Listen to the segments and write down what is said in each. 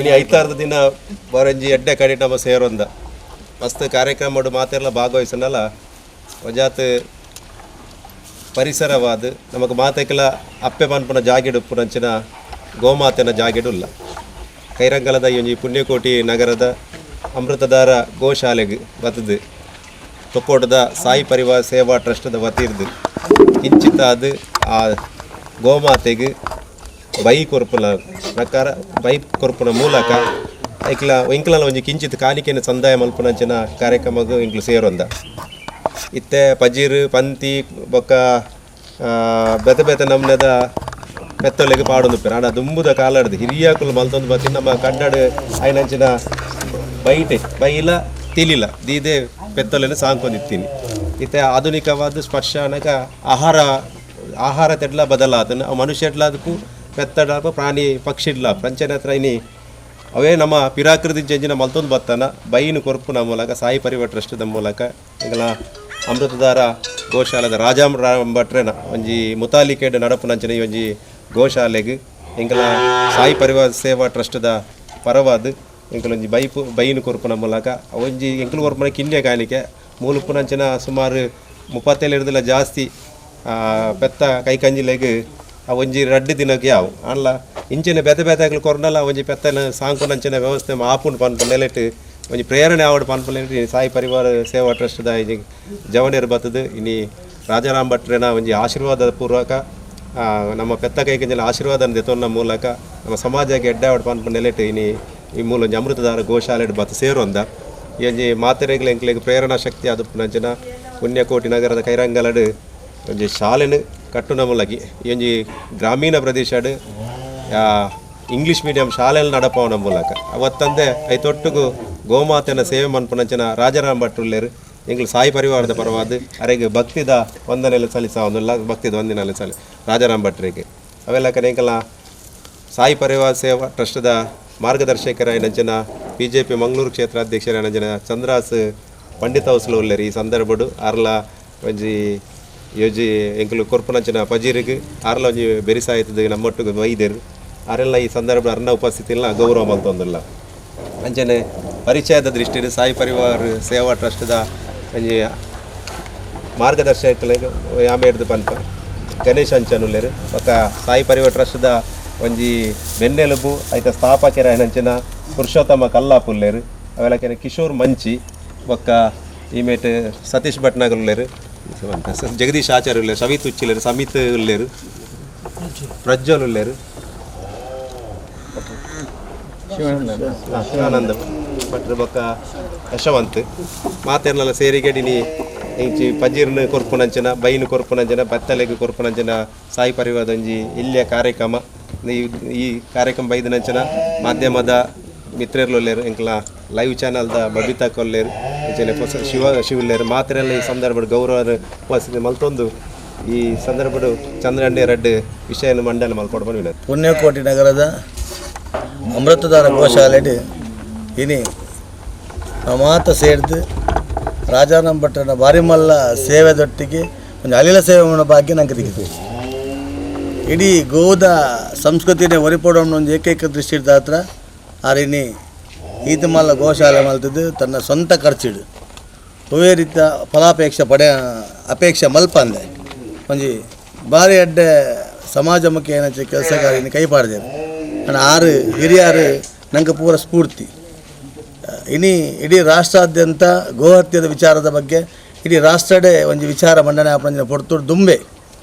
ಇನಿ ಐತಾರದ ದಿನ ಬರಂಜಿ ಎಡ್ಡೆ ಕಡೆ ನಮ್ಮ ಸೇರೊಂದ ಮಸ್ತ್ ಕಾರ್ಯಕ್ರಮ ಮಾತೆರ್ಲ ಭಾಗವಹಿಸನಲ್ಲ ಒಂಜಾತ್ ಪರಿಸರವಾದ ನಮಕ್ ಮಾತೆಕ್ಲ ಅಪ್ಪೆ ಪನ್ಪುನ ಜಾಗೆಡ್ ಉಪ್ಪುನಂಚಿನ ಗೋಮಾತೆನ ಜಾಗೆಡ್ ಉಲ್ಲ. ಕೈರಂಗಲದ ಈ ಒಂಜಿ ಪುಣ್ಯಕೋಟಿ ನಗರದ ಅಮೃತಧಾರ ಗೋಶಾಲೆಗ್ ಬತ್ತುದು ತೊಕ್ಕೋಟದ ಸಾಯಿ ಪರಿವಾರ ಸೇವಾ ಟ್ರಸ್ಟ್ದ ವತಿರ್ದು ಕಿಂಚಿತ್ತಾದ್ ಆ ಗೋಮಾತೆಗ್ ಬೈ ಕೊರ್ಪುನ ಪ್ರಕಾರ ಬೈ ಕೊರ್ಪುನ ಮೂಲಕ ಐಕ್ಲ ಎಂಕ್ಲಲ ಒಂಜಿ ಕಿಂಚಿತ್ ಕಾಣಿಕೆನ ಸಂದಾಯ ಮಲ್ಪುನಂಚಿನ ಕಾರ್ಯಕ್ರಮಗ್ ಎಂಕ್ಲು ಸೇರೊಂದ. ಇತ್ತೆ ಪಜೀರು ಪಂತಿ ಬೊಕ್ಕ ಬೇತೆ ಬೇತೆ ನಮ್ನದ ಪೆತ್ತೊಲೆಗ್ ಪಾಡೊಂದುಪ್ಪೆರ್. ಆಂಡ ದುಂಬುದ ಕಾಲಡ್ದು ಹಿರಿಯಾಕುಲು ಮಲ್ತೊಂದು ಬತ್ತಿನ ನಮ್ಮ ಕಡ್ಡಡ್ ಐನಂಚಿನ ಬೈಟೆ ಬೈಲ ತಿಲಿಲ ದೀದೆ ಪೆತ್ತೊಲೆನ್ ಸಾಂಕೊಂದಿತ್ತೀನಿ. ಇತ್ತೆ ಆಧುನಿಕವಾದ ಸ್ಪರ್ಶ ಅನಗ ಆಹಾರ ಆಹಾರ ತೆಡ್ಲ ಬದಲಾತನ ಮನುಷ್ಯಡ್ಲಾದಕ್ಕೂ ಪೆತ್ತಡಾಪ ಪ್ರಾಣಿ ಪಕ್ಷಿಡ್ಲ ಅಂಚನೆ ಹತ್ರ ಇನಿ ಅವೇ ನಮ್ಮ ಪಿರಾಕೃತಿ ಚೆಂಜಿನ ಮಲ್ತೊಂದು ಬತ್ತನ ಬೈನು ಕೊರ್ಪುನ ಮೂಲಕ ಸಾಯಿ ಪರಿವಾರ ಟ್ರಸ್ಟ್ದ ಮೂಲಕ ಎಂಕಲ್ನ ಅಮೃತಧಾರ ಗೋಶಾಲದ ರಾಜಾಮ್ ರಾಮ್ ಭಟ್ರೆನ ಒಂಜಿ ಮುತಾಲಿಕೆಡ್ ನಡಪುನಂಚಿನ ಈ ಒಂಜಿ ಗೋಶಾಲೆಗ್ ಎಂಕಲ್ನ ಸಾಯಿ ಪರಿವಾರ ಸೇವಾ ಟ್ರಸ್ಟ್ದ ಪರವಾದ್ ಎಂಕಲೊಂಜಿ ಬೈಪು ಬೈನು ಕೊರ್ಪುನ ಮೂಲಕ ಒಂಜಿ ಎಂಕಲು ಕೊರ್ಪುನ ಕಿನ್ಯ ಕಾಣಿಕೆ ಮೂಲುಪ್ಪುನಂಚಿನ ಸುಮಾರು 37 ಇರ್ದಲ ಜಾಸ್ತಿ ಪೆತ್ತ ಕೈ ಕಂಜಿಲೆಗ್ ಆ ಒಂಜಿ ರಡ್ಡ್ ದಿನಕ್ಕೆ ಯಾವು ಆಂಡ್ಲ ಇಂಚಿನ ಬೇತೆ ಬೇತೆ ಅಕ್ಲು ಕೊರ್ನಲ ಒಂಜಿ ಪೆತ್ತನ ಸಾಂಕುನಂಚಿನ ವ್ಯವಸ್ಥೆ ಆಪುಂಡು ಪನ್ಪುನ ನೆಲೆಟ್ ಒಂಜಿ ಪ್ರೇರಣೆ ಆವಡ್ ಪನ್ಪುನ ಸಾಯಿ ಪರಿವಾರ ಸೇವಾ ಟ್ರಸ್ಟ್ದ ಇನಿ ಜವನೆರ್ ಬತ್ತುದು ಇನಿ ರಾಜಾರಾಮ್ ಭಟ್ರೆನ ಒಂಜಿ ಆಶೀರ್ವಾದ ಪೂರ್ವಕ ನಮ್ಮ ಪೆತ್ತ ಕೈಕಂಜಿನ ಆಶೀರ್ವಾದ ದೆತೊನ್ನ ಮೂಲಕ ನಮ್ಮ ಸಮಾಜಕ್ಕೆ ಎಡ್ಡೆ ಆವಡ್ ಪನ್ಪುನ ನೆಲೆಟ್ ಇನಿ ಈ ಮೂಲ ಒಂಜಿ ಅಮೃತಧಾರ ಗೋಶಾಲೆಡ್ ಬತ್ತು ಸೇರೊಂದ. ಈ ಒಂಜಿ ಮಾತೆರೆಗ್ಲ ಎಂಕ್ಲೆಗ್ ಪ್ರೇರಣಾ ಶಕ್ತಿ ಆದುಪ್ಪುನಂಚಿನ ಪುಣ್ಯಕೋಟಿ ನಗರದ ಕೈರಂಗಲಡ್ ಒಂಜಿ ಶಾಲೆನ್ ಕಟ್ಟುನ ಮೂಲಕಿ ಈ ಒಂಜಿ ಗ್ರಾಮೀಣ ಪ್ರದೇಶಡ್ ಇಂಗ್ಲೀಷ್ ಮೀಡಿಯಂ ಶಾಲೆಯಲ್ಲಿ ನಡಪವನ ಮೂಲಕ ಅವತ್ತಂದೆ ಐತೊಟ್ಟುಗು ಗೋಮಾತೆನ ಸೇವೆ ಮನ್ಪುನಂಚಿನ ರಾಜಾರಾಮ್ ಭಟ್ ಉಲ್ಲೆರ್. ಎಂಕ್ಲು ಸಾಯಿ ಪರಿವಾರದ ಪರವಾದ್ ಅರೆಗ್ ಭಕ್ತಿದ ವಂದನೆಲೆ ಸಲ್ಲಿಸಾವೊಂದುಲ್ಲ, ಭಕ್ತಿದ ವಂದನೆಲೆ ಸಲ್ಲಿ ರಾಜಾರಾಮ್ ಭಟ್ರಿಗೆ. ಅವೆಲ್ಲ ಕಡೆ ಎಂಕಲ್ನ ಸಾಯಿ ಪರಿವಾರ ಸೇವಾ ಟ್ರಸ್ಟ್ದ ಮಾರ್ಗದರ್ಶಕರಾಯಿನಂಚಿನ B J P Mangaluru ಕ್ಷೇತ್ರಾಧ್ಯಕ್ಷರಾಯಿನಂಚಿನ Chandra's Pandit ಹೌಸ್ಲ ಉಲ್ಲೆರ್. ಈ ಸಂದರ್ಭಡ್ ಆರ್ಲ ಒಂಜಿ ಯೋಜಿ ಎಂಕುಲು ಕೊರ್ಪುನಂಚಿನ ಪಜೀರಿಗೆ ಆರ್ಲ ಒಂಜಿ ಬೆರಿಸಾಯ್ತದ ನಮ್ಮೊಟ್ಟುಗು ಬೈದೆರ್. ಆರೆಲ್ಲ ಈ ಸಂದರ್ಭ ಅರ್ನ ಉಪಸ್ಥಿತಿಲ ಗೌರವ ಮಲ್ತೊಂದುಲ್ಲ. ಅಂಚನೆ ಪರಿಚಯದ ದೃಷ್ಟಿಡ್ ಸಾಯಿ ಪರಿವಾರ ಸೇವಾ ಟ್ರಸ್ಟ್ದ ಒಂಜಿ ಮಾರ್ಗದರ್ಶಕಲೆಗ್ ಯಾಮೇಡ್ದು ಪನ್ಪ ಗಣೇಶ್ ಅಂಚನ್ ಉಲ್ಲೆರ್. ಬೊಕ್ಕ ಸಾಯಿ ಪರಿವಾರ ಟ್ರಸ್ಟ್ದ ಒಂಜಿ ಬೆನ್ನೆಲುಬು ಐತ ಸ್ಥಾಪಕರಾಯಿನಂಚಿನ ಪುರುಷೋತ್ತಮ ಕಲ್ಲಾಪ್ ಉಲ್ಲೆರ್. ಅವೆಲ್ಲ ಕಿಶೋರ್ ಮಂಚಿ ಬೊಕ್ಕ ಈಮೇಟ್ ಸತೀಶ್ ಭಟ್ನಾಗರ್ ಉಲ್ಲೆರ್, ಜಗದೀಶ್ ಆಚಾರ್ಯ ಉಲ್ಲೆರ್, ಸವಿತ್ ಉಚ್ಚಿಲ್ಲೆರ್, ಸಮಿತ್ ಉಲ್ಲೆರ್, ಪ್ರಜ್ವಲ್ ಉಲ್ಲೆರ್, ಶಿವಾನಂದ ಭಟ್ರು ಬೊಕ್ಕ ಯಶವಂತ್ ಮಾತೆರ್ನಲ ಸೇರಿಗೆಡಿನಿ ಇಂಚಿ ಪಜೀರ್ನ ಕೊರ್ಪುನಂಚಿನ ಬೈನು ಕೊರ್ಪುನಂಚಿನ ಬತ್ತಲೆಗ್ ಕೊರ್ಪುನಂಚಿನ ಸಾಯಿ ಪರಿವಾರದ ಒಂಜಿ ಇಲ್ಲಿಯ ಕಾರ್ಯಕ್ರಮ. ಈ ಕಾರ್ಯಕ್ರಮ ಬೈದಿನಂಚಿನ ಮಾಧ್ಯಮದ ಮಿತ್ರರ್ಲು ಉಲ್ಲೆರ್, ಎಂಕ್ಲ ಲೈವ್ ಚಾನಲ್ದ ಬಬಿತಾ ಕೊಲ್ಲೇರು, ಇಂಚನೆ ಶಿವ ಶಿವುಲ್ಲೇರು ಮಾತೆರೆಲ್ಲ ಈ ಸಂದರ್ಭಡ್ ಗೌರವ ಉಪಸ್ಥಿತಿ ಮಲ್ತೊಂದು ಈ ಸಂದರ್ಭಡ್ ಚಂದ್ರಣ್ಣೆ ರಡ್ಡ್ ವಿಷಯನ ಮಂಡನೆ ಮಲ್ಪೊಡು ಪನ್ಪಿನ. ಪುಣ್ಯಕೋಟಿ ನಗರದ ಅಮೃತಧಾರ ಗೋಶಾಲೆಡ್ ಇನಿ ಮಾತ ಸೇರ್ದು ರಾಜಾರಾಮ್ ಭಟ್ರನ ಬಾರಿಮಲ್ಲ ಸೇವೆದೊಟ್ಟಿಗೆ ಒಂದು ಅಲಿಲ ಸೇವೆ ಮಾಡೋ ಭಾಗ್ಯ ನಂಗೆ ತಿಕ್ಕಿತು. ಇಡೀ ಗೋದ ಸಂಸ್ಕೃತಿನೇ ಒರಿಪೊಡೋ ಒಂದು ಏಕೈಕ ದೃಷ್ಟಿ ಹತ್ರ ಆರಿನಿ ಈತ ಮಲ್ಲ ಗೋಶಾಲೆ ಮಲ್ತದ್ದು ತನ್ನ ಸ್ವಂತ ಖರ್ಚಿಡು ಒವ್ವೇ ರೀತಿಯ ಫಲಾಪೇಕ್ಷೆ ಪಡೆ ಅಪೇಕ್ಷೆ ಮಲ್ಪಂದೆ ಒಂಜಿ ಬಾರಿ ಅಡ್ಡೆ ಸಮಾಜಮುಖಿ ಏನಂಚ ಕೆಲಸಗಾರಿನ ಕೈ ಪಾಡ್ದೇರು. ಅಂಡ್ ಆರು ಹಿರಿಯಾರು ನಂಗೆ ಪೂರ ಸ್ಫೂರ್ತಿ. ಇನಿ ಇಡೀ ರಾಷ್ಟ್ರಾದ್ಯಂತ ಗೋಹತ್ಯದ ವಿಚಾರದ ಬಗ್ಗೆ ಇಡೀ ರಾಷ್ಟ್ರಡೇ ಒಂಜಿ ವಿಚಾರ ಮಂಡನೆ ಆಪುನಂಚಿನ ಪೊರ್ತುಡು ದುಂಬೆ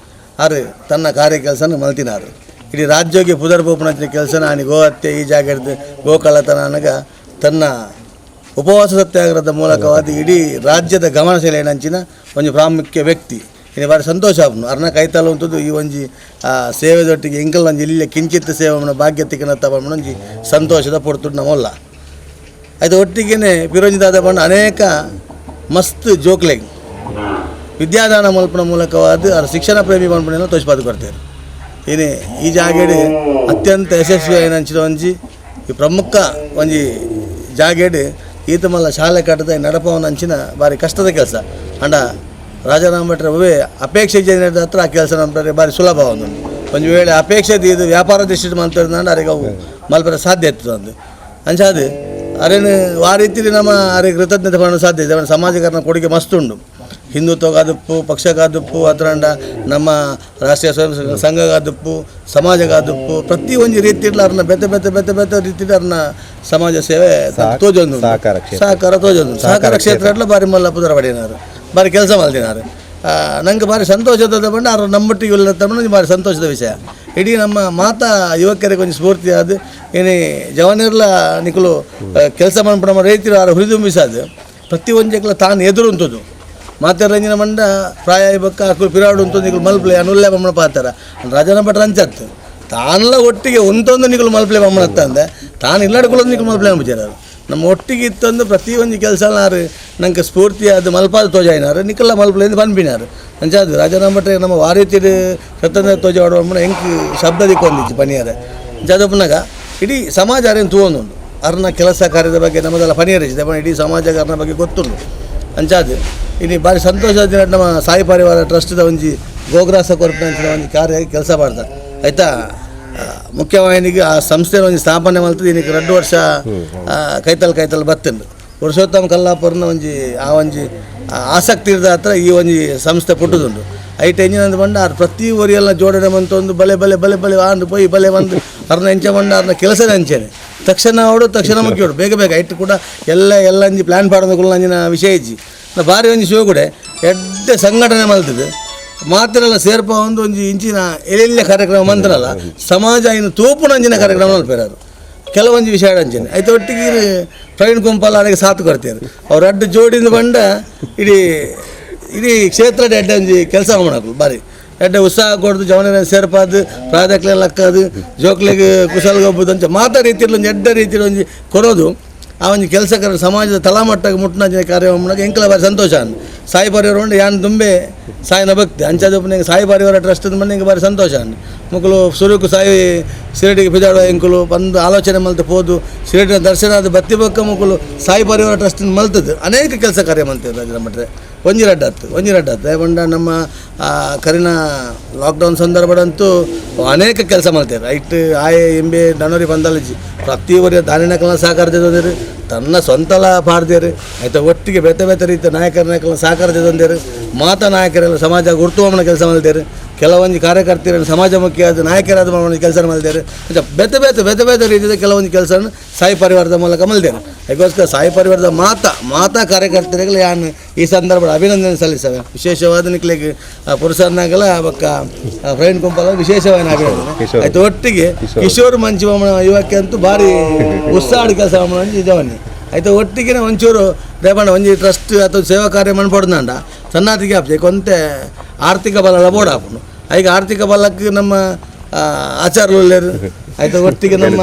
ಆರು ತನ್ನ ಕಾರ್ಯ ಕೆಲಸನ ಮಲ್ತಿನಾರು. ಇಡೀ ರಾಜ್ಯಕ್ಕೆ ಪುದರ್ ಪೋಪುನಂಚಿನ ಕೆಲಸನ ಆನಿ ಗೋಹತ್ಯೆ ಈ ಜಾಗದ ಗೋಕಳ್ಳತನ ಅನಗ ತನ್ನ ಉಪವಾಸ ಸತ್ಯಾಗ್ರಹದ ಮೂಲಕವಾದ ಇಡೀ ರಾಜ್ಯದ ಗಮನ ಸೆಳೆಯನಂಚಿನ ಒಂಜಿ ಪ್ರಾಮುಖ್ಯ ವ್ಯಕ್ತಿ. ಇನಿ ಬಾರಿ ಸಂತೋಷ ಆಪುಂಡು ಅರ್ನ ಕೈತಲ ಉಂತುದು ಈ ಒಂಜಿ ಸೇವೆದೊಟ್ಟಿಗೆ ಎಂಕಲ್ ಒಂಜಿ ಇಲ್ಲೇ ಕಿಂಚಿತ್ ಸೇವೆ ಭಾಗ್ಯ ತಿಕ್ಕನತ್ತ ಒಂಜಿ ಸಂತೋಷದ ಪೊರ್ತುಡು ನಮ್ಮಲ್ಲ. ಆಯ್ತು ಒಟ್ಟಿಗೆನೆ ಪಿರೋಂಜಿದಾದ ಬಣ್ಣ ಅನೇಕ ಮಸ್ತ್ ಜೋಕ್ಲೆಗ್ ವಿದ್ಯಾದಾನ ಮಲ್ಪನ ಮೂಲಕವಾದ ಅವ್ರ ಶಿಕ್ಷಣ ಪ್ರೇಮಿ ಪನ್ಪುನೆಲ್ಲ ತೋಜ್ಪಾದ್ ಕೊಡ್ತೇವೆ. ಇನಿ ಈ ಜಾಗೆಡ್ ಅತ್ಯಂತ ಯಶಸ್ವಿ ಆಯಿನಂಚಿನ ಒಂಜಿ ಈ ಪ್ರಮುಖ ಒಂಜಿ ಜಾಗೆಡ್ ಈತ ಮಲ್ಲ ಶಾಲೆ ಕಟ್ಟದ ನಡಪವನಂಚಿನ ಭಾರಿ ಕಷ್ಟದ ಕೆಲಸ. ಅಂಡ ರಾಜಾರಾಮ್ ಭಟ್ರ ಒವ್ವೇ ಅಪೇಕ್ಷೆ ಜನರ ಹತ್ರ ಆ ಕೆಲಸ ನಮ್ಮ ಭಾರಿ ಸುಲಭ. ಒಂದು ಒಂದು ವೇಳೆ ಅಪೇಕ್ಷೆ ಇದು ವ್ಯಾಪಾರ ದೃಷ್ಟಿ ಮಲ್ತಂಡ ಅರಿಗೆ ಅವು ಮಲ್ಪರೆ ಸಾಧ್ಯ ಇತ್ತು. ಅಂದು ಅಂಚಾದ್ ಅರೇನು ಆ ರೀತಿಲಿ ನಮ್ಮ ಅರೆ ಕೃತಜ್ಞತೆ ಪಡಲು ಸಾಧ್ಯ ಇದೆ. ಸಮಾಜಕರಣ ಕೊಡುಗೆ ಮಸ್ತ್ ಉಂಡು. ಹಿಂದುತ್ವಗಾದುಪ್ಪು, ಪಕ್ಷಗಾದುಪ್ಪು, ಅತ್ರಂಡ ನಮ್ಮ ರಾಷ್ಟ್ರೀಯ ಸ್ವಯಂ ಸಂಘಗಾದುಪ್ಪು, ಸಮಾಜಗಾದುಪ್ಪು, ಪ್ರತಿ ಒಂಜಿ ರೀತಿಯಲ್ಲಿ ಅರ್ನ ಬೇತೆ ಬೇತೆ ಬೇತೆ ಬೇತೆ ರೀತಿಯಲ್ಲಿ ಅರ್ನ ಸಮಾಜ ಸೇವೆ ತೋಜೊಂದು ಸಹಕಾರ ಕ್ಷೇತ್ರ. ಸಹಕಾರ ತೋಜೊಂದು ಸಹಕಾರ ಕ್ಷೇತ್ರ ಬಾರಿ ಮಲ್ಲ ಪುದರ ಪಡೆಯಿನಾರು, ಬಾರಿ ಕೆಲಸ ಮಲ್ದಿನಾರು. ನಂಗೆ ಭಾರಿ ಸಂತೋಷದ ಬಂಡ ಅವ್ರು ನಮ್ಮೊಟ್ಟಿಗೆ ಇಲ್ಲ ತಮ್ಮ ಭಾರಿ ಸಂತೋಷದ ವಿಷಯ. ಇಡೀ ನಮ್ಮ ಮಾತಾ ಯುವಕರಿಗೆ ಒಂಜಿ ಸ್ಫೂರ್ತಿ ಆದ್ ಏನೇ ಜವಾನಿರ್ಲ ನಿಕುಲು ಕೆಲಸ ಮನ್ಪುನ ನಮ್ಮ ರೈತರು ಆರು ಹುರಿದುಂಬಿಸಾದು ಪ್ರತಿ ಒಂಜೆಕ್ಲ ತಾನು ಎದುರುಂತದ್ದು ಮಾತೆರಂಜಿನ ಮಂಡ ಪ್ರಾಯ ಬೊಕ್ಕ ಅಕುಲು ಪಿರಾಡು ಉಂತು ನಿಕುಲು ಮಲ್ಪ್ಲೆ ಅನುಲ್ಲೆ ಬಮ್ಮನ ಪಾತಾರ ರಾಜನ ಭಟ್ರ ಅಂಚತ್ತು ತಾನ್ಲ ಒಟ್ಟಿಗೆ ಉಂತೊಂದು ನಿಕುಲು ಮಲ್ಪ್ಲೆ ಬಮ್ಮನ ಅಂದೆ ತಾನು ಇಲ್ಲಾಡ್ಕೊಳ್ಳೋದು ನಿಕುಲು ಮಲ್ಪ್ಲೆ ಅನ್ಬಿಚಾರ. ನಮ್ಮ ಒಟ್ಟಿಗೆ ಇತ್ತೊಂದು ಪ್ರತಿ ಒಂಜಿ ಕೆಲಸ ನಾರು ನಂಗೆ ಸ್ಫೂರ್ತಿ ಅದು ಮಲ್ಪಾದ ತೋಜಾಯಿನಾರು ನಿಕಲ್ಲ ಮಲ್ಪಲೆ ಪನ್ಪಿನಾರು. ಅಂಚಾದು ರಾಜಾರಾಮ್ ಭಟ್ರೆ ನಮ್ಮ ವಾರೀತಿಡು ಸ್ವತಂತ್ರ ತೋಜಾಡುವ ಎಂಕ್ ಶಬ್ದ ದಿಕ್ಕೊಂದಿಚ್ಚು ಪನಿಯಾರ. ಅಂಚಾದ ಇಡೀ ಸಮಾಜ ಅರೇನು ತೂವೊಂದುಂಡು ಅರ್ನ ಕೆಲಸ ಕಾರ್ಯದ ಬಗ್ಗೆ ನಮ್ಮದೆಲ್ಲ ಪನಿಯರ್ ಇಚ್ಚಿದೆ, ಇಡೀ ಸಮಾಜ ಅರ್ನ ಬಗ್ಗೆ ಗೊತ್ತುಂಡು. ಅಂಚಾದು ಇನ್ನು ಭಾರಿ ಸಂತೋಷ ದಿನ ನಮ್ಮ ಸಾಯಿ ಪರಿವಾರ ಟ್ರಸ್ಟ್ದ ಒಂಜಿ ಗೋಗ್ರಾಸ ಕೊರ್ಪಿನ ಒಂಜಿ ಕಾರ್ಯ ಕೆಲಸ ಮಾಡ್ತಾರೆ ಆಯಿತಾ. ಮುಖ್ಯವಾಹಿನಿಗೆ ಆ ಸಂಸ್ಥೆ ಒಂಜಿ ಸ್ಥಾಪನೆ ಮಲ್ತದೆ. ಇನ್ನಕ್ಕೆ 2 ವರ್ಷ ಕೈತಲ್ ಕೈತಲ್ ಬತ್ತುಂಡು. ಪುರುಷೋತ್ತಮ ಕಲ್ಲಾಪುರನ ಒಂಜಿ ಆ ಒಂಜಿ ಆಸಕ್ತಿ ಇರ್ದ ಹತ್ರ ಈ ಒಂಜಿ ಸಂಸ್ಥೆ ಪುಟ್ಟುದುಂಡು. ಐಟ್ ಎಂಜಿನ್ ಅಂದ್ ಬಂಡ ಆರ್ ಪ್ರತಿ ಊರಿಯೆಲ್ಲ ಜೋಡಣೆ ಮಂತ ಒಂದು ಬಲೆ ಬಲೆ ಬಲೆ ಬಲೆ ಆಂಡು ಪೋಯಿ ಬಲೆ ಬಂದು ಅರ್ನ ಎಂಚ ಬಂಡ ಅರ್ನ ಕೆಲಸದ ಅಂಚೆನೆ ತಕ್ಷಣ ಅವಡು ತಕ್ಷಣ ಮುಖ್ಯೋಡು ಬೇಗ ಬೇಗ ಐಟ್ ಕೂಡ ಎಲ್ಲ ಎಲ್ಲ ಅಂಜಿ ಪ್ಲ್ಯಾನ್ ಪಾಡೋದು ಅಂಜಿನ ವಿಷಯ ಇಜ್ಜಿ. ಭಾರಿ ಒಂಜಿ ಶಿವ ಕೂಡ ಎಡ್ಡೆ ಸಂಘಟನೆ ಮಲ್ತದೆ ಮಾತ್ರಲ್ಲ ಸೇರ್ಪ ಒಂದು ಒಂಜಿ ಇಂಚಿನ ಎಲ್ಲೆಲ್ಲ ಕಾರ್ಯಕ್ರಮ ಮಂತ್ರಲ್ಲ ಸಮಾಜ ಇನ್ನು ತೋಪುನ ಅಂಜಿನ ಕಾರ್ಯಕ್ರಮ ಮಲ್ಪೇರಾರು ಕೆಲವೊಂಜಿ ವಿಷಯ ಅಂಚಿನ ಐತ ಒಟ್ಟಿಗೆ ಪ್ರವೀಣ್ ಕುಂಪಾಲ ಅದಕ್ಕೆ ಸಾಥ್ ಕೊಡ್ತಾರೆ. ಅವ್ರ ಅಡ್ಡ ಜೋಡಿಂದ ಬಂಡ ಇಡೀ ಇಡೀ ಕ್ಷೇತ್ರದ ಎಡ್ಡೆ ಒಂಜಿ ಕೆಲಸ ಮಾಡಕು ಬಾರಿ ಎಡ್ಡೆ ಉತ್ಸಾಹ ಕೊಡ್ದು ಜವನ ಸೇರ್ಪಾದು ಪ್ರಾದಕ್ಲೆಲ್ಲ ಲಕ್ಕದು ಜೋಕ್ಲಿಗೆ ಕುಶಲ್ಗೊಬ್ಬದು ಅಂಚ ಮಾತಾ ರೀತಿಯಲ್ಲಿ ಒಂಜಿ ಎಡ್ಡೆ ರೀತಿಯಲ್ಲಿ ಒಂಜಿ ಕೊರೋದು ಆ ಒಂಜಿ ಕೆಲಸಕರ ಸಮಾಜದ ತಳಮಟ್ಟಕ್ಕೆ ಮುಟ್ಟಿನ ಕಾರ್ಯ ಮಾಡಕ್ಕೆ ಎಂಕಲ ಬಾರಿ ಸಂತೋಷ ಅಂದ್. ಸಾಯಿ ಪರಿವಾರ ಉಂಡು ಯಾನ್ ತುಂಬೆ ಸಾಯಿನ ಭಕ್ತಿ ಅಂಚಾದ ಸಾಯಿ ಪರಿವಾರ ಟ್ರಸ್ಟ್ ಮಂದಿ ಬಾರಿ ಸಂತೋಷ ಅಂದ್. ಮುಕುಲು ಸುರುಕು ಸಾಯಿ ಶಿರಡಿಗೆ ಬಿದಾಡುವ ಎಂಕುಲು ಬಂದು ಆಲೋಚನೆ ಮಲ್ತು ಪೋದು ಶಿರಡಿನ ದರ್ಶನ ಆದ ಬತ್ತಿ ಬೊಕ್ಕ ಮುಕುಲು ಸಾಯಿ ಪರಿವಾರ ಟ್ರಸ್ಟ್ ಮಲ್ತದ್ದು ಅನೇಕ ಕೆಲಸ ಕಾರ್ಯ ಮಲ್ತೇವೆ ರಾಜರಾಮ್ ಭಟ್ರೆ. ಒಂಜಿ ರಡ್ಡ ಆತು ಒಂಜಿ ರಡ್ಡ ಆತು ಬಂಡ ನಮ್ಮ ಕರಿನ ಲಾಕ್ಡೌನ್ ಸಂದರ್ಭದಂತೂ ಅನೇಕ ಕೆಲಸ ಮಾಡ್ತೇವೆ. ಐಟ್ ಆಯೆ ಎಂಬೆ ಡನೋರಿ ಬಂದಲಜಿ ಪ್ರತಿ ಊರಿನ ದಾನಿನಕಲ್ನ ಸಹಕಾರ ತಂದಿರು, ತನ್ನ ಸ್ವಂತಲ ಪಾಡ್ದೇರು ಆಯ್ತಾ ಒಟ್ಟಿಗೆ ಬೇತೆ ಬೇತೆ ರೀತಿಯ ನಾಯಕರನ್ನ ಸಹಕಾರ ತಂದೇರು. ಮಾತಾ ನಾಯಕರೆಲ್ಲ ಸಮಾಜ ಗುರುತುವಮ್ಮನ ಕೆಲಸ ಮಾಡ್ತೇವೆ. ಕೆಲವೊಂದು ಕಾರ್ಯಕರ್ತರನ್ನು ಸಮಾಜಮುಖಿಯಾದ ನಾಯಕರಾದ ಕೆಲಸ ಮಾಡ್ತೇವೆ. ಬೇತೆ ಬೇತೆ ಬೇತೆ ಬೇತೆ ರೀತಿಯ ಕೆಲವೊಂದು ಕೆಲಸವನ್ನು ಸಾಯಿ ಪರಿವಾರದ ಮೂಲಕ ಮಲ್ದೇರು. ಅದಕ್ಕೋಸ್ಕರ ಸಾಯಿ ಪರಿವಾರದ ಮಾತಾ ಮಾತಾ ಕಾರ್ಯಕರ್ತರಿಗೆ ಯಾನು ಈ ಸಂದರ್ಭದ ಅಭಿನಂದನೆ ಸಲ್ಲಿಸ್ತೇವೆ. ವಿಶೇಷವಾದ ನಿಕ್ಲಿಗೆ ಪುರುಷರನ್ನಾಗಲ್ಲ ಬಕ್ಕ ಪ್ರವೀಣ್ ಕುಂಪಾಲ ವಿಶೇಷವಾದ ಅಭಿನಂದನೆ ಆಯ್ತು. ಒಟ್ಟಿಗೆ ಕಿಶೋರ್ ಮಂಚಿ ಯುವಕ್ಕೆ ಅಂತೂ ಭಾರಿ ಉತ್ಸಾಹ ಕೆಲಸ ಜವನಿ ಆಯ್ತು. ಒಟ್ಟಿಗೆ ಒಂಚೂರು ದೇವಣ್ಣ ಒಂಜಿ ಟ್ರಸ್ಟ್ ಅಥವಾ ಸೇವಾ ಕಾರ್ಯ ಮನ್ಪೊಡ್ದಂಡ ಸನ್ನಾತಿಗೆ ಆಪ್ಜೆ ಕೊಂತೆ ಆರ್ಥಿಕ ಬಲ ಬೋರ್ಡ್ ಆಪುಂಡು. ಈಗ ಆರ್ಥಿಕ ಬಲಕ್ಕೆ ನಮ್ಮ ಆಚಾರ್ಯರು ಉಳ್ಳೇರು ಆಯ್ತು. ಒಟ್ಟಿಗೆ ನಮ್ಮ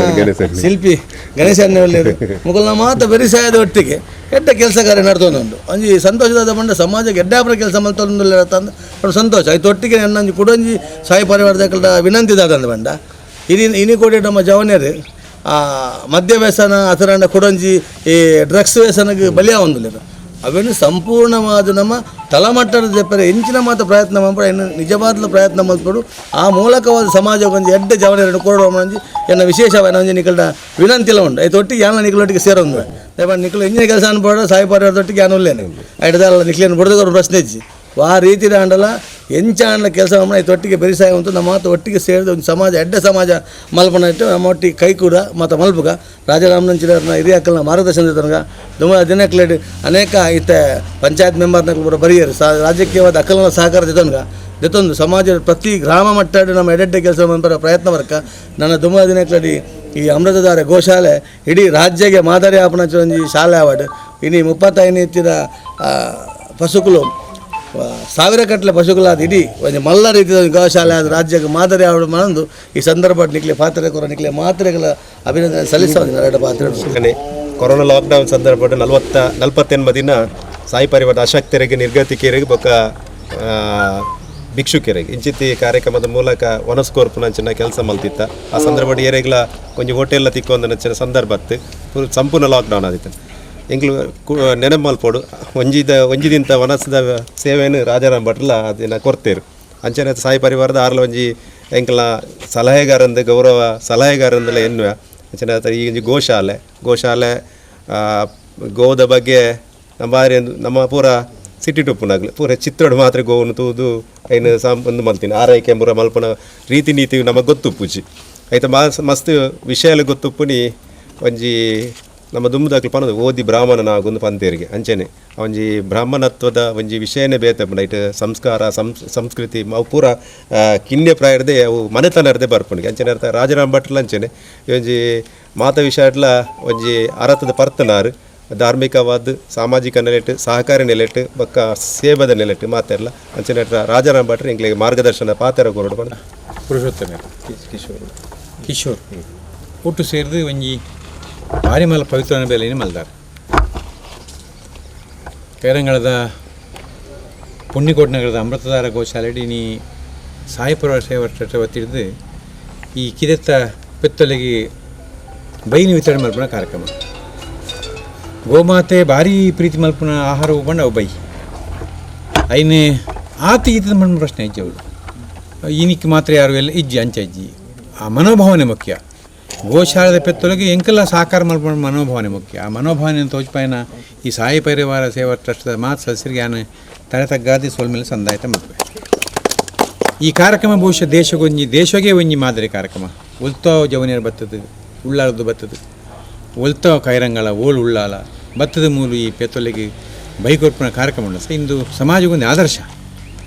ಶಿಲ್ಪಿ ಗಣೇಶಣ್ಣ ಉಳ್ಳೇರು ಮುಕುಲ್ನ ಮಾತ ಬೆರಿಸಾಯದ ಒಟ್ಟಿಗೆ ಎಡ್ಡೆ ಕೆಲಸ ಕಾರ್ಯ ನಡ್ತೊಂದುಂಡು. ಒಂಜಿ ಸಂತೋಷದ ಬಂಡ ಸಮಾಜಕ್ಕೆ ಎಡ್ಡಾಪುರ ಕೆಲಸ ಮಲ್ತೊಂದು ಒಂದು ಸಂತೋಷ ಆಯ್ತು. ಒಟ್ಟಿಗೆ ನನ್ನೊಂಜಿ ಕುಡೊಂಜಿ ಸಾಯಿ ಪರಿವಾರದ ವಿನಂತಿ ದಾದಂದು ಬಂಡ ಇನಿ ಇನಿ ಕೊಡಿ ನಮ್ಮ ಜವನಿಯರು ಆ ಮದ್ಯ ವ್ಯಸನ ಅಥರಂಡ ಕುಡೊಂಜಿ ಈ ಡ್ರಗ್ಸ್ ವ್ಯಸನಕ್ಕೆ ಬಲಿಯಾವೊಂದುಲ್ಲೆರ್. ಅವೆನ್ನು ಸಂಪೂರ್ಣವಾದ ನಮ್ಮ ತಳಮಟ್ಟದ ಜಪ್ಪರೆ ಎಂಚಿನ ಮಾತ್ರ ಪ್ರಯತ್ನ ಮಲ್ಪಡು, ಇನ್ನು ನಿಜವಾದ ಪ್ರಯತ್ನ ಮಲ್ಪಡು ಆ ಮೂಲಕವಾದ ಸಮಾಜ ಒಂಜಿ ಎಡ್ಡೆ ಜವನಿಯರನ್ನು ಕೊರಡು ಒಂಜಿ ಎನ್ನ ವಿಶೇಷವಾದ ಒಂಜಿ ನಿಕಲ್ಡ ವಿನಂತಿಲ ಉಂಡು. ಆಯ್ತು ಒಟ್ಟಿಗೆ ಯಾನ ನಿಕಲೊಟ್ಟಿಗೆ ಸೇರೊಂದು ದಯಮಾಡಿ ನಿಕಲು ಎಂಜಿನ ಕೆಲಸ ಅನ್ಬೋಡ ಸಾಯಿ ಪರಿವಾರದೊಟ್ಟಿಗೆ ಯಾನು ಉಲ್ಲೇನೆ ಐಟದಲ್ಲ ನಿಕ್ಲೇನು ಬುಡದವರು ಪ್ರಶ್ನೆ ಇಜ್ಜಿ ಆ ರೀತಿ ಆಂಡಲ ಎಂಚ ಆಂಡಲ ಕೆಲಸ ಆಯ್ತು ಒಟ್ಟಿಗೆ ಬೆರಿಸಾಯ ಉಂಟು. ನಮ್ಮ ಮಾತು ಒಟ್ಟಿಗೆ ಸೇರಿದ ಒಂದು ಸಮಾಜ ಎಡ್ಡೆ ಸಮಾಜ ಮಲ್ಪನ ಇಟ್ಟು ನಮ್ಮ ಒಟ್ಟಿಗೆ ಕೈ ಕೂಡ ಮತ್ತು ಮಲ್ಪುಗ ರಾಜಾರಾಮನಂಚಿನ ಹಿರಿಯಕ್ಕಲ್ನ ಮಾರ್ಗದರ್ಶನ ತನಕ ದುಮ ದಿನಕ್ಲೇಡ್ ಅನೇಕ ಇತ್ತ ಪಂಚಾಯತ್ ಮೆಂಬರ್ನಕುಲು ಪೂರ ಬರಿಯರು ರಾಜಕೀಯವಾದ ಅಕ್ಕಲ್ನ ಸಹಕಾರ ಜೊತನ್ಗ ಜೊತೊಂದು ಸಮಾಜದ ಪ್ರತಿ ಗ್ರಾಮ ಮಟ್ಟ ನಮ್ಮ ಎಡೆಡ್ಡೆ ಕೆಲಸ ಮನ್ಪರ ಪ್ರಯತ್ನ ವರ್ಕ ನನ್ನ ದುಮ ದಿನಕ್ಲಡಿ ಈ ಅಮೃತಧಾರೆ ಗೋಶಾಲೆ ಇಡೀ ರಾಜ್ಯಕ್ಕೆ ಮಾದರಿ ಆಪುನ ಒಂಜಿ ಶಾಲೆ ಅವಾರ್ಡ್ ಇನಿ 35 ಇತ್ತಿನ ಪಶುಕುಲು ಸಾವಿರ ಕಟ್ಟಲೆ ಪಶುಕುಲಾದ ಇಡೀ ಒಂಜಿ ಮಲ್ಲ ರೀತಿಯ ಗೋಶಾಲೆ ಆದ ರಾಜ್ಯಕ್ಕೆ ಮಾದರಿ ಆವಡ್ ಮನಂದು ಈ ಸಂದರ್ಭ ನಿಕ್ಲೆ ಪಾತ್ರೆ ಕೊರ ನಿಕ್ಲೆ ಮಾತ್ರೆಗಳ ಅಭಿನಂದನೆ ಸಲ್ಲಿಸುವ ಪಾತ್ರೆ. ಕೊರೋನಾ ಲಾಕ್ಡೌನ್ ಸಂದರ್ಭ 48 ದಿನ ಸಾಯಿ ಪರಿವಾರದ ಅಶಕ್ತರಿಗೆ ನಿರ್ಗತಿಕರಿಗೆ ಬೊಕ್ಕ ಭಿಕ್ಷುಕರಿಗೆ ಇಂಚಿತ್ತಿ ಕಾರ್ಯಕ್ರಮದ ಮೂಲಕ ವನಸ್ಕೋರ್ಪುನಂಚಿನ ಕೆಲಸ ಮಲ್ತಿತ್ತ. ಆ ಸಂದರ್ಭ ಏರೆಗ್ಲ ಒಂಜಿ ಹೋಟೆಲ್ಲ ತಿಕ್ಕೊಂದು ಸಂದರ್ಭ ಸಂಪೂರ್ಣ ಲಾಕ್ಡೌನ್ ಆದಿತ್ತು. ಎಂಕ್ಲು ನೆನಪು ಮಲ್ಪೊಡು ಒಂಜಿದಿಂತ ವನಸ್ದ ಸೇವೆಯನ್ನು ರಾಜಾರಾಮ್ ಭಟ್ಲ ಅದನ್ನ ಕೊರ್ತೇರು. ಅಂಚನೆ ಸಾಯಿ ಪರಿವಾರದ ಆರ್ಲ ಒಂಜಿ ಎಂಕ್ಲ ಸಲಹೆಗಾರಂದು ಗೌರವ ಸಲಹೆಗಾರಂದಲ ಎನ್ನುವ. ಅಂಚನೆ ಈ ಒಂಜಿ ಗೋಶಾಲೆ ಗೋಶಾಲೆ ಗೋದ ಬಗ್ಗೆ ನಮ್ಮ ಬಾರಿ ನಮ್ಮ ಪೂರ ಸಿಟಿ ಟುಪ್ಪುನಾಗ್ಲು ಪೂರ ಚಿತ್ರಡ್ ಮಾತ್ರ ಗೋವನ್ನು ತೂದು ಐನು ಒಂದು ಮಲ್ತೀನಿ ಆರೈಕೆ ಪೂರ ಮಲ್ಪುನ ರೀತಿ ನೀತಿ ನಮಗೆ ಗೊತ್ತುಪ್ಪುಜಿ ಐತ ಮಸ್ತ್ ವಿಷಯಲು ಗೊತ್ತುಪ್ಪುನಿ ಒಂಜಿ ನಮ್ಮ ದುಂಬುದಾಕ್ಲು ಪನದು ಓದಿ ಬ್ರಾಹ್ಮಣನಾಗೊಂದು ಪಂತೇರಿಗೆ ಅಂಚನೆ ಒಂಜಿ ಬ್ರಾಹ್ಮಣತ್ವದ ಒಂಜಿ ವಿಷಯನೇ ಬೇತೆ ಐಟ್ ಸಂಸ್ಕಾರ ಸಂಸ್ಕೃತಿ ಅವು ಪೂರ ಕಿನ್ಯ ಪ್ರಾಯರ್ದೆ ಅವು ಮನೆತನರ್ದೆ ಬರ್ಪುಂಡು ಅಂಚನೆ ಅರ್ಥ ರಾಜರಾಮ್ ಭಟ್ಲ ಅಂಚನೆ ಒಂಜಿ ಮಾತ ವಿಷಯಡ್ಲ ಒಂಜಿ ಅರತದ ಪರ್ತನಾರು ಧಾರ್ಮಿಕವಾದ ಸಾಮಾಜಿಕ ನೆಲೆಟ್ ಸಹಕಾರಿ ನೆಲೆಟ್ ಬೊಕ್ಕ ಸೇವದ ನೆಲೆಟ್ ಮಾತೆರ್ಲ ಅಂಚನೆ ರಾಜಾರಾಮ್ ಭಟ್ರು ಎಂಕ್ಲೆಗ್ ಮಾರ್ಗದರ್ಶನ ಪಾತೆರ ಕೊರಡು ಪಂಡ ಪುರುಷೋತ್ತಮ ಕಿಶೋರ್ ಕಿಶೋರ್ ಒಟ್ಟು ಸೇರಿದು ಒಂಜಿ ಭಾರಿ ಮಲ್ಲ ಪವಿತ್ರನ ಬೆಲೆಯನ್ನು ಮಲ್ದಾರ್ ಕೈರಂಗಳದ ಪುಣ್ಯಕೋಟ್ ನಗರದ ಅಮೃತಧಾರ ಗೋಶಾಲೆಡ್ ಇನಿ ಸಾಯಿಪುರ ಸೇವಾ ಟ್ರಸ್ಟ್ ವತಿಡ್ದು ಈ ಕಿದೆತ್ತ ಪೆತ್ತೊಲೆಗೆ ಬೈನಿ ವಿತರಣೆ ಮಲ್ಪುನ ಕಾರ್ಯಕ್ರಮ. ಗೋಮಾತೆ ಭಾರಿ ಪ್ರೀತಿ ಮಲ್ಪುನ ಆಹಾರ ಉಪಂಡ ಅವು ಬೈ ಐನೆ ಆತ ಈತದ ಮಣ್ಣ ಪ್ರಶ್ನೆ ಇಜ್ಜಿ ಅವಳು ಈನಿಕ್ ಮಾತ್ರ ಯಾರು ಎಲ್ಲ ಇಜ್ಜಿ ಅಂಚ ಇಜ್ಜಿ ಆ ಮನೋಭಾವನೆ ಮುಖ್ಯ. ಗೋಶಾಲದ ಪೆತ್ತೊಳಗೆ ಎಂಕೆಲ್ಲ ಸಾಕಾರ ಮಲ್ಪುನ ಮನೋಭಾವನೆ ಮುಖ್ಯ. ಆ ಮನೋಭಾವನೆ ತೋಚ್ಪಾಯನ ಈ ಸಾಯಿ ಪರಿವಾರ ಸೇವಾ ಟ್ರಸ್ಟ್ದ ಮಾತು ಸದಸ್ಯರಿಗೆ ಯಾನು ತಲೆ ತಗ್ಗಾದಿ ಸೋಲ್ಮೇಲೆ ಸಂದಾಯತ ಮಲ್ಪೆ. ಈ ಕಾರ್ಯಕ್ರಮ ಬಹುಶಃ ದೇಶಗೊಂಜಿ ದೇಶಗೆ ಒಂಜಿ ಮಾದರಿ ಕಾರ್ಯಕ್ರಮ. ಉಲ್ತೋ ಜವನಿಯರು ಬತ್ತದು ಉಳ್ಳಾಲದ್ದು ಬತ್ತದು ಒಲ್ತೋ ಕೈರಂಗಳ ಓಳು ಉಳ್ಳಾಲ ಬತ್ತದ ಮೂಲು ಈ ಪೆತ್ತೊಲೆಗೆ ಬೈಕೊರ್ಪುನ ಕಾರ್ಯಕ್ರಮ ಉಂಡು. ಸೊ ಇಂದು ಸಮಾಜಕ್ಕೊಂದು ಆದರ್ಶ.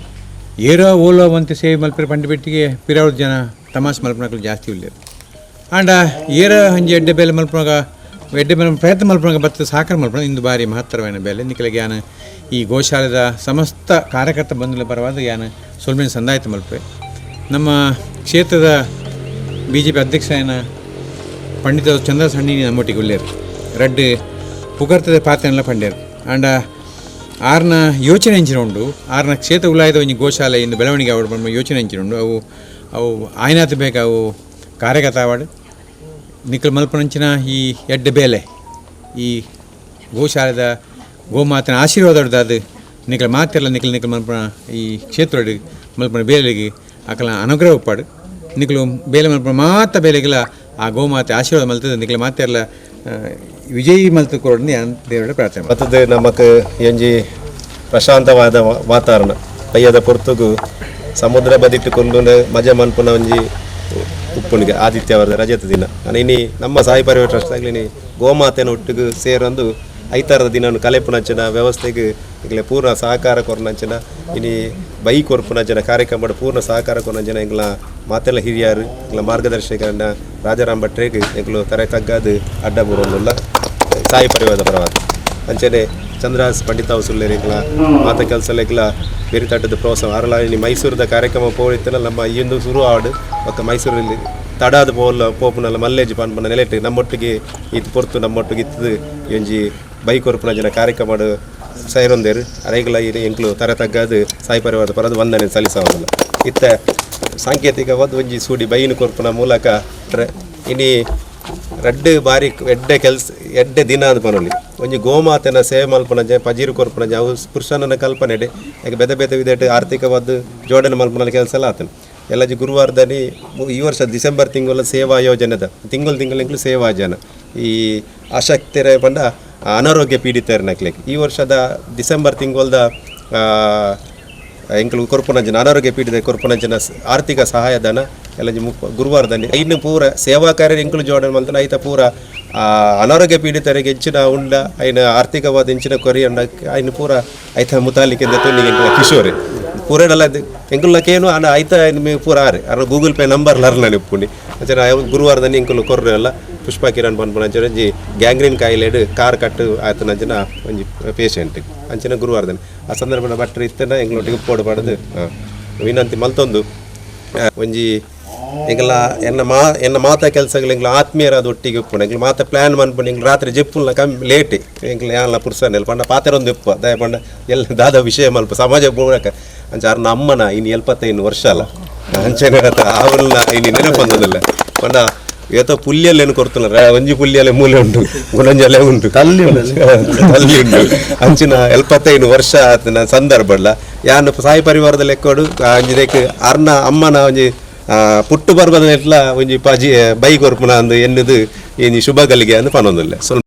ಏರೋ ಓಲೋ వంత ಸೇವೆ ಮಲ್ಪೆರೆ ಪಂಡಿ ಬೆಟ್ಟಿಗೆ ಪಿರಾವಳ ಜನ ತಮಾಷೆ ಮಲ್ಪನಕಲು ಜಾಸ್ತಿ ಉಳ್ಳೇರು. ಆಂಡ ಏರ ಹಂಜಿ ಎಡ್ಡೆ ಬೇಲೆ ಮಲ್ಪುನಾಗ ಎಡ್ಡೆ ಬೇಲೆ ಪ್ರಯತ್ನ ಮಲ್ಪುನಾಗ ಬತ್ತದ ಸಾಕಾರ ಮಲ್ಪುನ ಇಂದು ಭಾರಿ ಮಹತ್ತರವಾದ ಬೇಲೆ. ನಿಕಲೆಗೆ ಯಾನ ಈ ಗೋಶಾಲೆದ ಸಮಸ್ತ ಕಾರ್ಯಕರ್ತ ಬಂಧುಗಳ ಪರವಾದ ಯಾನ ಸೊಲ್ಮೆನ್ ಸಂದಾಯತ ಮಲ್ಪೆ. ನಮ್ಮ ಕ್ಷೇತ್ರದ B J P ಅಧ್ಯಕ್ಷ ಏನ ಪಂಡಿತ ಚಂದ್ರ ಸಣ್ಣಿನಿ ನಮ್ಮೊಟ್ಟಿಗೆ ಉಳ್ಳೇರು ರಡ್ಡ್ ಪುಗರ್ತದ ಪಾತ್ರನೆಲ್ಲ ಪಂಡ್ಯರು. ಆಂಡ ಆರ್ನ ಯೋಚನೆ ಅಂಚಿನ ಉಂಡು ಆರ್ನ ಕ್ಷೇತ್ರ ಉಲಾಯದ ಒಂಜಿ ಗೋಶಾಲೆ ಇಂದು ಬೆಳವಣಿಗೆ ಆವಡ್ ಪನ್ಪ ಯೋಚನೆ ಅಂಚಿನ ಉಂಡು. ಅವು ಅವು ಆಯ್ನಾತ್ ಬೇಕು ಅವು ಕಾರ್ಯಗತ ಆವಡ್ ನಿಕಲ್ ಮಲ್ಪನಂಚಿನ ಈ ಎಡ್ಡೆ ಬೇಲೆ ಈ ಗೋಶಾಲೆದ ಗೋಮಾತನ ಆಶೀರ್ವಾದ ಅದು ನಿಕಲ್ ಮಾತೆಲ್ಲ ನಿಕಲ್ ನಿಕಲ್ ಮಲ್ಪನ ಈ ಕ್ಷೇತ್ರಡ್ ಮಲ್ಪನ ಬೇಲೆಗೆ ಅಕಲ ಅನುಗ್ರಹ ಉಪ್ಪಾಡು ನಿಕಲು ಬೇಲೆ ಮಲ್ಪನ ಮಾತ ಬೇಲೆಗೆಲ್ಲ ಆ ಗೋಮಾತೆ ಆಶೀರ್ವಾದ ಮಲ್ತದೆ ನಿಕಲ್ ಮಾತೆಲ್ಲ ವಿಜಯಿ ಮಲ್ತು ಕೊರಡು ದೇವರ ಪ್ರಾರ್ಥನೆ. ಮತ್ತದು ನಮಕ್ ಒಂಜಿ ಪ್ರಶಾಂತವಾದ ವಾತಾವರಣ ಪಯ್ಯದ ಪೊರ್ತುಗು ಸಮುದ್ರ ಬದಿಟ್ಟು ಕುಲ್ಲುನ ಮಜಾ ಮನ್ಪುನ ಒಂಜಿ ಉಪ್ಪುನಿಗೆ ಆದಿತ್ಯವರದ ರಜತ ದಿನ. ಇನಿ ನಮ್ಮ ಸಾಯಿ ಪರಿವಾರ ಟ್ರಸ್ಟ್ ಆಗ್ಲಿ ಗೋಮಾತೆನ ಒಟ್ಟಿಗೆ ಸೇರೊಂದು ಐತಾರದ ದಿನ ಕಲೆಪುನಂಚಿನ ವ್ಯವಸ್ಥೆಗೆ ಈಗಲೇ ಪೂರ್ಣ ಸಹಕಾರ ಕೊರ್ನಂಚಿನ ಇನಿ ಬೈ ಕೊರ್ಪುನಂಚಿನ ಕಾರ್ಯಕ್ರಮ ಪೂರ್ಣ ಸಹಕಾರ ಕೊರ್ನಂಚಿನ ಎಂಗ್ಲ ಮಾತೆಲ್ಲ ಹಿರಿಯರು ಎಂಗ್ಲ ಮಾರ್ಗದರ್ಶಕರನ್ನ ರಾಜಾರಾಮ್ ಭಟ್ರಿಗೆ ಎಂಗ್ಲು ತರೆ ತಗ್ಗಾದು ಅಡ್ಡ ಬರೋಲ್ಲ ಸಾಯಿ ಪರಿವಾರದ ಪರವಾದ. ಅಂಚನೆ ಚಂದ್ರಹಾಸ್ ಪಂಡಿತ ಸುಲ್ಲೇರಿ ಎಂಗ್ಲ ಮಾತ ಕೆಲಸ ಬೇರೆ ತಟ್ಟದ ಪ್ರೋತ್ಸಾಹ ಅರಳ ಇನಿ ಮೈಸೂರದ ಕಾರ್ಯಕ್ರಮ ಪೋಳಿತ್ತಲ್ಲ ನಮ್ಮ ಇಂದು ಶುರು ಆಡು ಬೊಕ್ಕ ಮೈಸೂರಲ್ಲಿ ತಡಾದ ಪೋಲ ಪೋಪುನಲ್ಲ ಮಲ್ಲೇಜ್ ಪನ್ಪನ ನೆಲೆಟ್ ನಮ್ಮೊಟ್ಟಿಗೆ ಇದು ಪೊರ್ತು ನಮ್ಮೊಟ್ಟಿಗೆ ಇತ್ತದು ಒಂಜಿ ಬೈಕ್ ಕೊರ್ಪುನ ಜನ ಕಾರ್ಯಕ್ರಮ ಸೈರೊಂದೇರು ಅರೆಗಳ ಎಂಕ್ಲು ತರ ತಗ್ಗಾದು ಸಾಯಿ ಪರಿವಾರದ ಪರದು ವಂದನೆ ಸಲ್ಲಿಸೋದಿಲ್ಲ. ಇತ್ತ ಸಾಂಕೇತಿಕವಾದ ಒಂಜಿ ಸೂಡಿ ಬೈನು ಕೊರ್ಪುನ ಮೂಲಕ ಇನಿ ರಡ್ಡ್ ಬಾರಿ ಎಡ್ಡೆ ಕೆಲಸ ಎಡ್ಡೆ ದಿನ ಅಂದ್ ಪನೊಲಿ ಒಂಜಿ ಗೋಮಾತೆನ ಸೇವೆ ಮಲ್ಪುನ ಪಜೀರು ಕೊರ್ಪುನ ಅವು ಪುರುಷನ ಕಲ್ಪನೆ ಯಾಕೆ ಬೇತೆ ಬೇತೆ ವಿಧಟ್ ಆರ್ಥಿಕವಾದ ಜೋಡಣೆ ಮಲ್ಪುನ ಕೆಲಸ ಎಲ್ಲ ಆತನ ಎಲ್ಲಜಿ ಗುರುವಾರದಲ್ಲಿ ಈ ವರ್ಷ ಡಿಸೆಂಬರ್ ತಿಂಗಳ ಸೇವಾ ಯೋಜನೆದ ತಿಂಗಳು ತಿಂಗಳು ಸೇವಾ ಜನ ಈ ಅಶಕ್ತರೆ ಪಂಡ ಅನಾರೋಗ್ಯ ಪೀಡಿತರನಕ್ಲೆಗ್ ಈ ವರ್ಷದ ಡಿಸೆಂಬರ್ ತಿಂಗಳದ ಎಂಕ್ಲು ಕೊರ್ಪುನಂಚಿನ ಅನಾರೋಗ್ಯ ಪೀಡಿತ ಕೊರ್ಪುನಂಚಿನ ಆರ್ಥಿಕ ಸಹಾಯಧನ ಎಲ್ಲ ಗುರುವಾರದಲ್ಲಿ ಐನು ಪೂರ ಸೇವಾ ಕಾರ್ಯ ಎಂಕ್ಲು ಜೋಡಣೆ ಮಲ್ತನ ಐತ ಪೂರ ಅನಾರೋಗ್ಯ ಪೀಡಿತರಿಗೆ ಹೆಚ್ಚಿನ ಉಂಡ ಐನ ಆರ್ಥಿಕವಾದ ಹೆಂಚಿನ ಕೊರಿ ಉಂಡ ಐನು ಪೂರ ಐತ ಮುತಾಲಿಕೆ ತುಣ್ಣಿಗೆ ಕಿಶೋರಿ ಪೂರಡಲ್ಲ ಎಂಕುಲಕ್ಕೇನು ಅನ್ನ ಐತ ಪೂರ ಆರೆ ಅರ Google pay number ಲರ್ನ ಇಪ್ಪುಂಡಿ ಅಂಚನೆ ಗುರುವಾರದಲ್ಲಿ ಎಂಕುಲು ಕೊರ್ರೆ ಅಲ್ಲ ಪುಷ್ಪಾ ಕಿರಣ್ ಪನ್ಪುನ ಅಂಚನೆ ಒಂಜಿ ಗ್ಯಾಂಗ್ರೀನ್ ಕಾಯಿಲೆಡ್ ಕಾರ್ ಕಟ್ಟು ಆತನಂಚಿನ ಒಂಜಿ ಪೇಷಂಟ್ ಅಂಚನೆ ಗುರುವಾರದಲ್ಲಿ ಆ ಸಂದರ್ಭದ ಭಟ್ರು ಇತ್ತನ ಎಂಕ್ಲೊಟ್ಟಿಗೆ ಪೋಡು ಪಡೆದು ವಿನಂತಿ ಮಲ್ತೊಂದು ಒಂಜಿ ಎಂಕಲ ಎನ್ನ ಮಾ ಎನ್ನ ಮಾತಾ ಕೆಲಸಗಳು ಎಂಕ್ಲ ಆತ್ಮೀಯರಾದ ಒಟ್ಟಿಗೆ ಉಪ್ಪುಂಡು ಎಂಕ್ಲ ಮಾತ ಪ್ಲ್ಯಾನ್ ಮನ್ಪುಂಡು ಎಂಕ್ಲ ರಾತ್ರಿ ಜೆಪ್ಪುಲ್ಲ ಕಮ್ಮಿ ಲೇಟ್ ಎಂಕ್ಲ ಯಾನ್ಲ ಪುರ್ಸನೆಲ್ ಪಂಡ ಪಾತೆರೊಂದು ಉಪ್ಪ ದಯ ಪಂಡ ಎಲ್ಲ ದಾದ ವಿಷಯ ಮಲ್ಪ ಸಮಾಜ ಮೂಲಕ ಅಂಚ ಅರ್ನ ಅಮ್ಮನ ಇನ್ನು 75 ವರ್ಷ ಅಲ್ಲ ಅಂಚನೆ ಅವಲ್ಲ ಇನ್ನು ನೆನಪಂದಲ್ಲ ಪಂಡ ಏತೋ ಪುಲ್ಯಲ್ಲೇನು ಕೊಡ್ತಲ್ಲ ಒಂಜಿ ಪುಲ್ಯಲೆ ಮೂಲೆ ಉಂಟು ಗುಣಂಜಲೆ ಉಂಟು ತಲ್ಲಿ ತಲ್ಲಿ ಉಂಟು ಅಂಚಿನ 75 ವರ್ಷ ಆತನ ಸಂದರ್ಭ ಯಾನ್ ಸಾಯಿ ಪರಿವಾರದ ಲೆಕ್ಕೋಡು ಅಂಜಿದಕ್ಕೆ ಅರ್ನ ಅಮ್ಮನ ಒಂಜಿ ಪುಟ್ಟು ಪರ್ಬದ ಎಟ್ಲ ಒಂಜಿ ಪಜಿ ಬೈ ಕೊರ್ಪುನ ಅಂದು ಎನ್ನುದು ಈ ಶುಭ ಗಲಿಗೆ ಅಂದ್ ಪನೊಂದುಲ್ಲೆ. ಸೊಲ್ಮೆಲು.